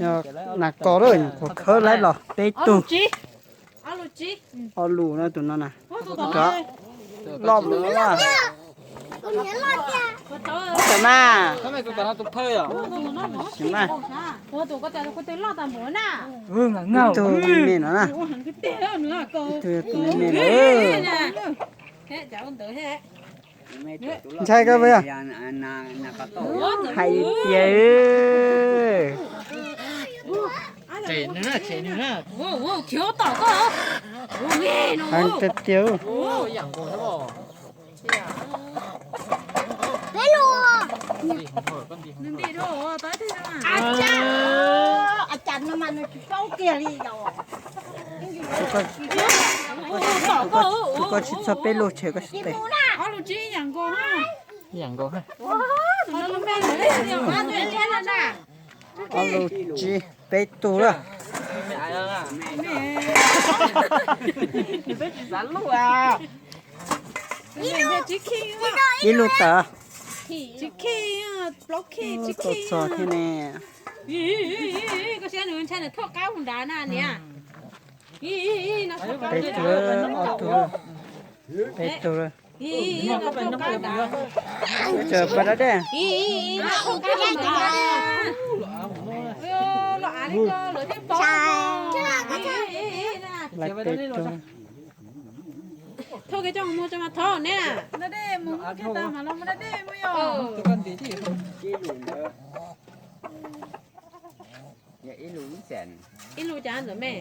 No, nas kos lawm, kuv khawb laib los peb tug. Ob lus no tus no na. Loj mus loj. Tam na. Tam na. Tus me me no na. Tus me me no. Ntshai koj puas yog? Hais tias, hais tiag tiag. Tus koj tsis txog peb lub tsheb koj tsis tes. Ib yam nkaus. Ob lub tsib peb tug lawm. Ib lub tawm. Tau txog thiab ne. Peb tug, ob tug, peb tug. Tseem pab dab dej. Lawv peb tug. Thauj kiag coj mus muag tso mas thauj ne. Ib lus cas ntawm me.